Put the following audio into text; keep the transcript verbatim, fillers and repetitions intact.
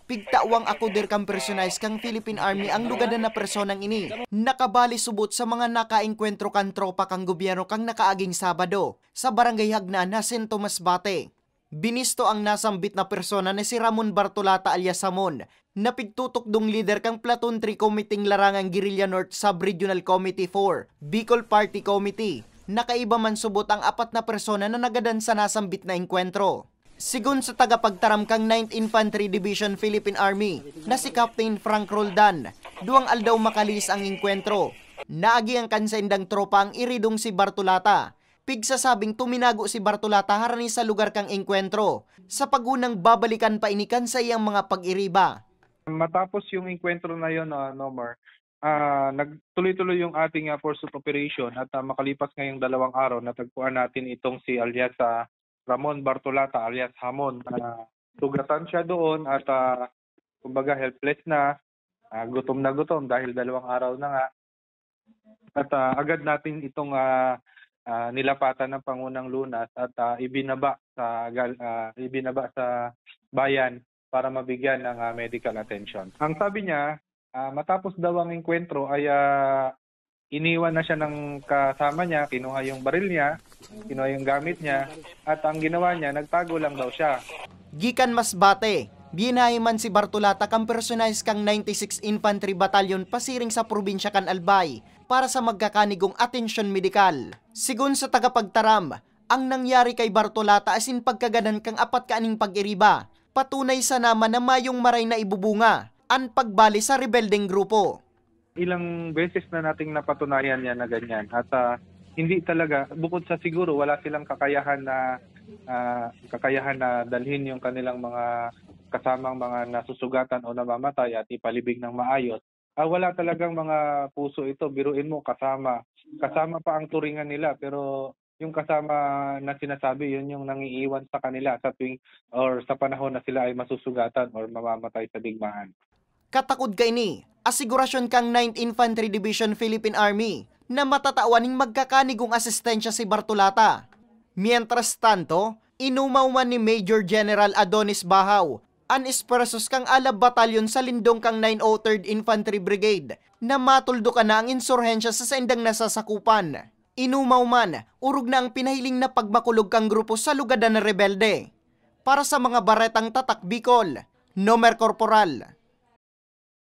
Pigtawang ako der kan personahe kan Philippine Army ang lugadan na personang ini. Nakabali subot sa mga nakaengkwentro kan tropa kan gobyerno kan nakaaging Sabado sa Barangay Hagnan, Jacinto Masbate. Binisto ang nasambit na persona na si Ramon Bartolata alias Hamon, na pigtutukdong lider kan Platoon three Committee Larangan Guerrilla North Sub-Regional Committee four, Bicol Party Committee. Nakaiba man subot ang apat na persona na nagadan sa nasambit na engkwentro. Sigon sa tagapagtaram kan Ninth Infantry Division Philippine Army na si Captain Frank Roldan, duwang aldaw makalihis ang engkwentro, naagihan kan saindang tropa ang iridong si Bartolata. Pigsasabing tuminago si Bartolata harani sa lugar kan engkwentro, sa paggunang babalikan pa ini kan saiyang mga pag-iriba. Matapos yung engkwentro na yon, ah, Nomar, ah, nagtuloy-tuloy yung ating, ah, force of operation at, ah, makalipas ngayong dalawang araw, natagpuan natin itong si alias, ah, Ramon Bartolata alias Hamon. Ah, sugatan siya doon at, ah, kumbaga, helpless na, ah, gutom na gutom dahil dalawang araw na nga. At, ah, agad natin itong, ah, ah, nilapatan ng Pangunang Lunas at, ah, ibinaba sa gal-, ah, ibinaba sa bayan para mabigyan ng, ah, medical attention. Ang sabi niya, ah, matapos daw ang engkwentro ay, ah, iniwan na siya ng kasama niya, kinuha yung baril niya, kinuha yung gamit niya, at ang ginawa niya, nagtago lang daw siya. Gikan Masbate, binahi man si Bartolata kan personahe kan ninety-six Infantry Battalion pasiring sa probinsya kan Albay para sa magkakanigong atensyon medikal. Sigon sa tagapagtaram, ang nangyari kay Bartolata asin pagkagadan kan apat kaining pag-iriba, patunay sana man na mayong maray na ibubunga an pagbali sa rebeldeng grupo. Ilang beses na nating napatunayan yan na ganyan. At, ah, hindi talaga, bukod sa siguro wala silang kakayahan na, ah, kakayahan na dalhin yung kanilang mga kasamang mga nasusugatan o namamatay at ipalibing ng maayos, ah, wala talagang mga puso ito. Biruin mo, kasama, kasama pa ang turingan nila, pero yung kasama na sinasabi, yun yung nangiiwan sa kanila sa tuwing or sa panahon na sila ay masusugatan or mamamatay sa digmaan. Katakod kaini, asigurasyon kan Ninth Infantry Division Philippine Army na matatawan ning magkakanigong asistensya si Bartolata. Mientras tanto, inumaw man ni Major General Adonis Bahaw an esfuerzos kan Alab Battalion sa lindong kan nine oh third Infantry Brigade na matuldukan na ang insurhensya sa saindang nasasakupan. Inumaw man, orog na ang pinahiling na pagmakulog kan grupo sa lugadan na rebelde. Para sa mga Baretang Tatak Bicol, Nomer Corporal.